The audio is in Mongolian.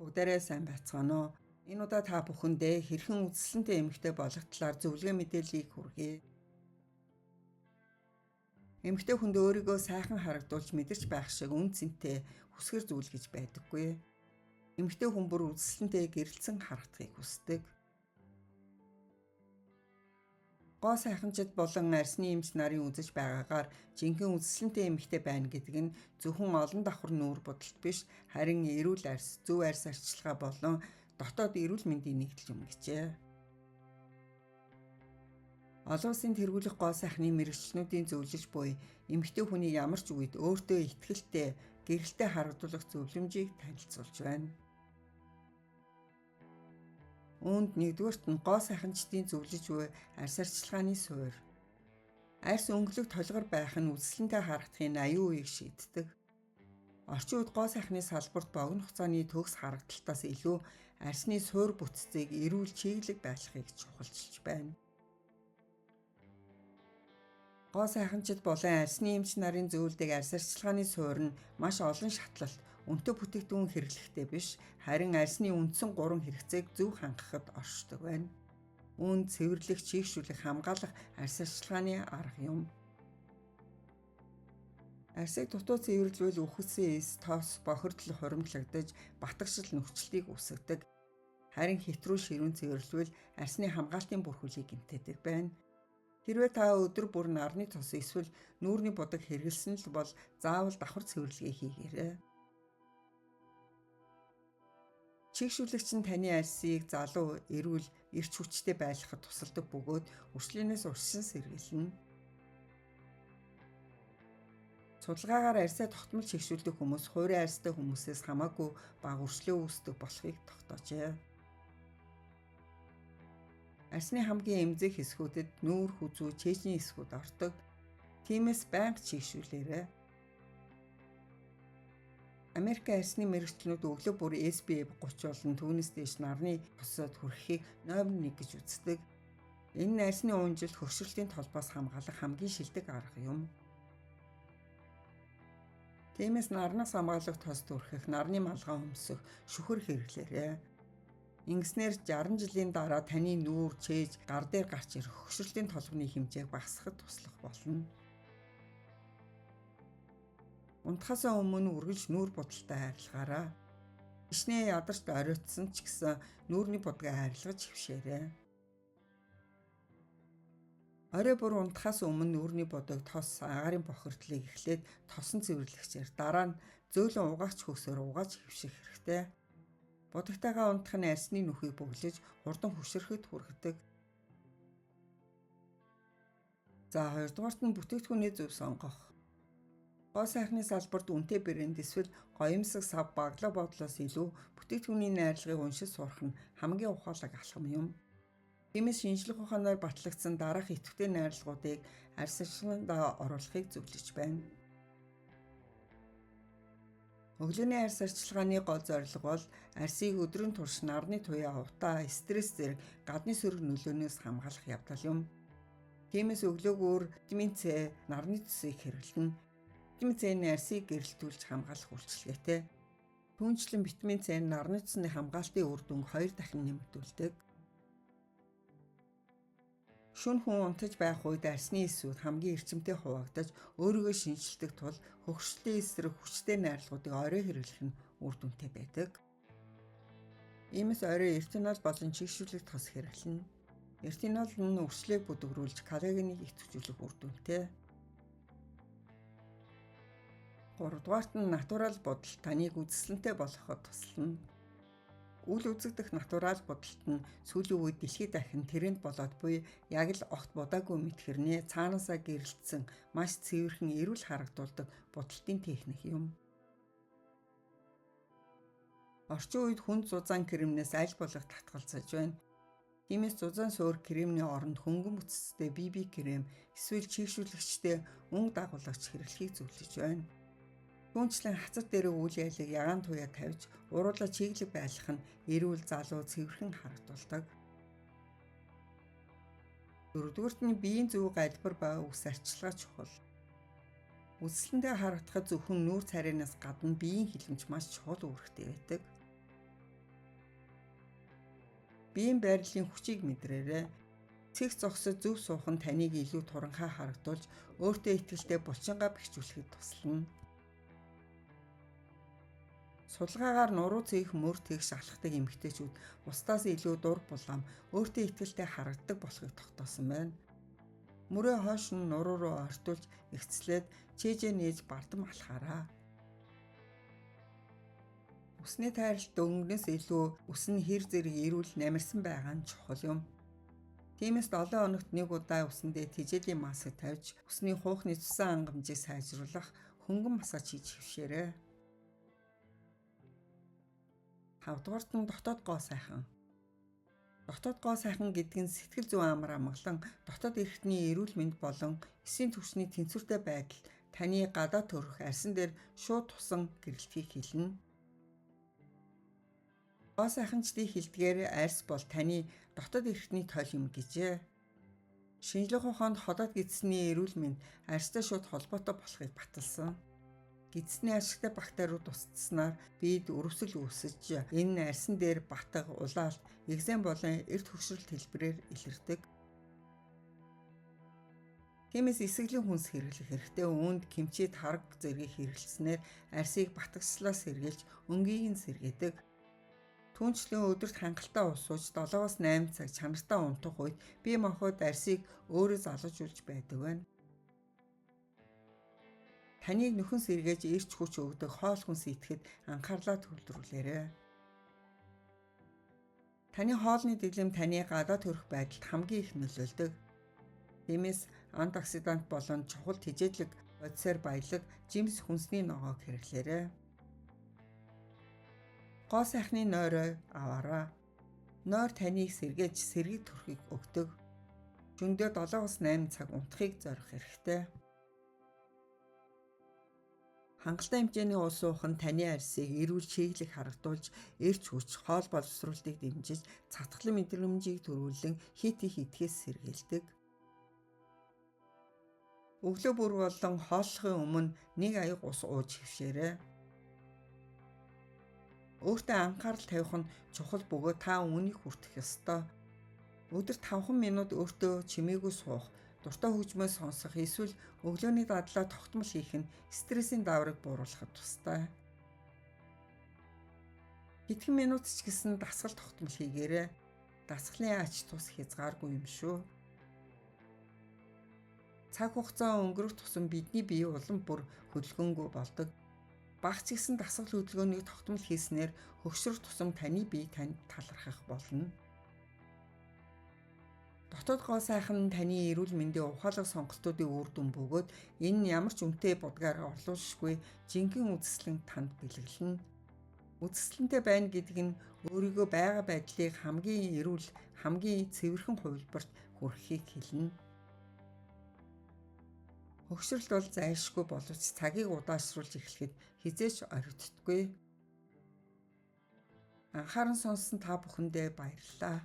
Бүгдээрээ сайн байцгаана уу? Энэ удаа та бүхэндээ хэрхэн үзэсгэлэнтэй эмэгтэй болох талаар зөвлөгөө мэдээллийг хүргэе. Эмэгтэй хүнд өөрийгөө сайхан харагдуулж мэдэрч байх шиг үн цэнтэй хүсгэр зүйл гэж байдаггүй. Эмэгтэй хүн бүр үзэсгэлэнтэй гэрэлтсэн харагдахыг хүсдэг. Гоо сайханчид болон арьсны эмч нарын үзэж байгаагаар жинхэнэ үзэсгэлэнтэй эмэгтэй байна гэдэг нь зөвхөн олон давхар нүүр будалт биш, харин эрүүл арьс, зөв арьс арчилгаа болон дотоод эрүүл мэндийн нэгдэл юм гэжээ. Олон улсын тэргүүлэх гоо сайхны мэргэжлүүдийн зөвлөж буй эмэгтэй хүний ямар ч үед өөртөө итгэлтэй, гэрэлтэй харагдуулах зөвлөмжийг танилцуулж байна. Үүнд нэгдүгээрт нь гоо сайханчдын зөвлөж буй арьс арчилгааны суурь. Арьс өнгөлөг толгор байх нь үзэсгэлэнтэй харагдахын 80%-ийг шийддэг. Орчин үед гоо сайхны салбарт богино хугацааны төгс харагдалтаас илүү арьсны суурь бүтцийг эрүүл чиглэг байлгахыг чухалчилж байна. Гоо сайханчид болон арьсны эмч нарын зөвлөдөг арьс арчилгааны суурь нь маш олон шатлалт, үнэтэй бүтээгдэхүүн хэрэглэхтэй биш, харин арьсны үндсэн 3 хэрэгцээг зөв хангахад оршдог байна. Үүнд цэвэрлэх, чийгшүүлэх, хамгаалах арьс арчилгааны арга юм. Арьсыг дутуу цэвэрлэвэл үхэлсэн эс, тос, бохирдол хуримтлагдаж, батгшил нөхцөлтийг үүсгэдэг. Харин хэтрүү ширүүн цэвэрлэвэл арьсны хамгаалтын бүрхүүлийг гэмтээдэг байна. Хэрвээ та өдөр бүр нарны тос эсвэл нүүрний будаг хэрэглэсэн л бол заавал давхар цэвэрлэгээ хийгээрэй. Чийгшүүлэгч нь таны арьсыг залуу, эрүүл, эрч хүчтэй байлгахад тусалдаг бөгөөд үрчлэнээс урьдчилан сэргийлнэ. Судалгаагаар арьсаа тогтмол чийгшүүлдэг хүмүүс хуурай арьстай хүмүүсээс хамаагүй бага үрчлээ үүсдэг болохыг тогтоожээ. Арьсны хамгийн эмзэг хэсгүүдэд нүүр, хүзүү, чээжний хэсгүүд ордог. Тиймээс байнга чийгшүүлээрэй. Америк арьсны мэргэжлүүд өглөө бүр SPF 30 болон түүнээс дээш нарны тосод хүрэхийг номер 1 гэж үздэг. Энэ нь арьсны уунжилт, хөгшрөлтийн толбоос хамгаалах хамгийн шилдэг арга юм. Тиймээс нарнаас хамгаалах тос түрхэх, нарны малгай өмсөх, шүхэр хэрэглээрэй. Ингэснээр 60 жилийн дараа таны нүүр, чээж, гар дээр гарч ирэх хөгшрөлтийн толгоны хэмжээг багасгахад туслах болно. Унтахаасаа өмнө үргэлж нүүр будалтай арилгаарай. Гишнээ ядарч оройтсон ч гэсэн нүүрний будгаа арилгаж хэвшээрэй. Орой бүр унтахаас өмнө нүүрний будаг, тос, агаарын бохирдлыг эхлээд тосон цэвэрлэгчээр, дараа нь зөөлөн угаагч хөөсөөр угааж хэвших хэрэгтэй. Будагтайгаа унтах нь арьсны нүхийг бөглөж, хурдан хөшөрөхөд хүргэдэг. За, хоёрдугаарт нь бүтээгдэхүүний зөв сонгох. Гоо сайхны салбарт үнэтэй брэнд эсвэл гоёмсог сав баглаа бодлоос илүү бүтээгдэхүүний найрлагыг уншиж сурах нь хамгийн ухаалаг алхам юм. Тиймээс шинжлэх ухаанаар батлагдсан дараах идэвхтэй найрлагуудыг арьс арчилгаанд оруулахыг зөвлөж байна. Өглөөний арьс арчилгааны гол зорилго бол арьсыг өдрийн турш нарны туяа, утаа, стресс зэрэг гадны сөрөг нөлөөнөөс хамгаалах явдал юм. Тиймээс өглөөгөөр витамин С, нарны цэсийг хэрэглэнэ. Витамин С нь арьсыг гэрэлтүүлж хамгаалах үйлчилгээтэй. Түүнчлэн витамин С нь нарны цэсний хамгаалтын үр дүнг 2 дахин нэмэгдүүлдэг. Шөнө хүн унтаж байх үед арьсны эсүүд хамгийн эрчимтэй хуваагдаж, өөрийгөө шинэчилдэг тул хөгшрөлийн эсрэг хүчтэй найрлагуудыг орой хэрэглэх нь үр дүнтэй байдаг. Иймээс орой ретинол болон чийгшүүлэх тос хэрэглэнэ. Ретинол нь үрчлээг бүдгэрүүлж, коллагеныг идэвхжүүлэх үр дүнтэй. Гуравдугаарт нь натурал будалт таныг үзэсгэлэнтэй болгоход туслана. Үл үзэгдэх натурал будалт нь сүүлийн үед дэлхийд дахин тренд болоод буй яг л огт будаагүй мэт хэрнээ цаанаасаа гэрэлтсэн маш цэвэрхэн эрүүл харагдуулдаг будалтын техник юм. Орчин үед хүнд зузаан кремнээс аль болох татгалзаж байна. Тиймээс зузаан суурь кремний оронд хөнгөн бүтцтэй BB крем эсвэл чийгшүүлэгчтэй өнгө дагуулагч хэрэглэхийг зөвлөж байна. Түүнчлэн хацар дээрээ үл ялыг ягаан туяа тавьж уруулаа чиглэг байлгах нь эрүүл, залуу, цэвэрхэн харагдуулдаг. Дөрөвдүгээрт нь биеийн зөв галбар ба үс арчилгаа чухал. Үзэсгэлэнтэй харагдахад зөвхөн нүүр царайнаас гадна биеийн хилэмж маш чухал үүрэгтэй байдаг. Биеийн байрлалын хүчийг мэдрээрэй. Цэг зогсож зөв суух нь таныг илүү туранхай харагдуулж, өөртөө итгэлтэй булчингаа бэхжүүлэхэд туслана. Судалгаагаар нуруу цэгэх мөр тэгш алхдаг эмэгтэйчүүд бусдаас илүү дур булаам, өөртөө итгэлтэй харагддаг болохыг тогтоосон байна. Мөрөө хойш нь нуруу руу ортуулж эгцлээд чэйжээ нээж бардам алхаарай. Үсний тайралт өнгөнөөс илүү үс нь хэр зэрэг эрүүл намирсан байгаа нь чухал юм. Тиймээс 7 хоногт нэг удаа үсэндээ тэжээлийн маск тавьж үсний хуухны цусан хангамжийг сайжруулах хөнгөн массаж хийж хэвшээрэй. 5 дугаарт нь дотоод гоо сайхан. Дотоод гоо сайхан гэдэг нь сэтгэл зүйн амар амгалан, дотоод эрхтний эрүүл мэнд болон эсийн түвшний тэнцвэртэй байдал таны гадаа төрөх арьсан дээр шууд тусан гэрэлтхийг хэлнэ. Гоо сайханчдын хэлдгээр арьс бол таны дотоод эрхтний тойл юм гэжээ. Шинжлэх ухаанд ходоод гэдсний эрүүл мэнд арьстай шууд холбоотой болохыг баталсан. Гэдсний ашигтай бактериуд устгаснаар биед өрөвсөл үүсэж, энэ нь арьсан дээр батга, улаалт, экзем болон эрт хөгшрөлт хэлбэрээр илэрдэг. Тиймээс исгэлийн хүнс хэрэглэх хэрэгтэй. Үүнд кимчи, тараг зэргийг хэрэглэснээр арьсыг батгчлаас сэргийлж, өнгийг нь сэргээдэг. Түүнчлэн өдөрт хангалттай ус ууж 7-8 цаг чанартай унтах үед бие махбод арьсыг өөрөө залгажуулж байдаг байна. Таныг нөхөн сэргээж эрч хүч өгдөг хоол хүнс идэхэд анхаарлаа төвлөрүүлээрэй. Таны хоолны дэглэм таны гадаа төрөх байдалд хамгийн их нөлөөлдөг. Тиймээс антиоксидант болон чухал тэжээдлэг бодисоор баялаг жимс хүнсний ногоог хэрэглээрэй. Гоо сайхны нойроо аваарай. Нойр таныг сэргээж сэргийг төрхийг өгдөг. Шөнөдөө 7-8 цаг унтахыг зорих хэрэгтэй. Хангалттай хэмжээний ус уух нь таны арьсыг эрүүл чиглэх харагдуулж, эрч хүч, хоол боловсруулалтыг дэмжиж, цатгалын мэдрэмжийг төрүүлэн хит их идэхээс сэргийлдэг. Өглөө бүр болон хооллохын өмнө нэг аяга ус ууж хэвшээрэй. Өөртөө анхаарал тавих нь чухал бөгөөд та үүнийг хүртэх ёстой. Өдөрт 5 минут өөртөө чимээгүй суух, дуртай хөгжмөө сонсох эсвэл өглөөний дадлаа тогтмол хийх нь стрессийн даврыг бууруулахад тустай. Хэдхэн минут ч гэсэн дасгал тогтмол хийгээрэй. Дасгалын ач тус хязгааргүй юм шүү. Цаг хугацаа өнгөрөх тусам бидний бие улам бүр хөдөлгөөнгүй болдог. Багц гэсэн дасгал хөдөлгөөнийг тогтмол хийснээр хөгшрөх тусам таны бие танд талархах болно. Дотоод гоо сайхан нь таны эрүүл мэндийн ухаалаг сонголтуудын үр дүн бөгөөд энэ нь ямар ч үнэтэй будгаар орлуулшгүй жинхэнэ үзэсгэлэн танд бэлэглэнэ. Үзэсгэлэнтэй байна гэдэг нь өөрийгөө байгаа байдлыг хамгийн эрүүл, хамгийн цэвэрхэн хувилбарт хүрэхийг хэлнэ. Хөгшрөлт бол зайлшгүй боловч цагийг удаашруулж эхлэхэд хэзээ ч оригддоггүй. Анхааран сонссон та бүхэндээ баярлалаа.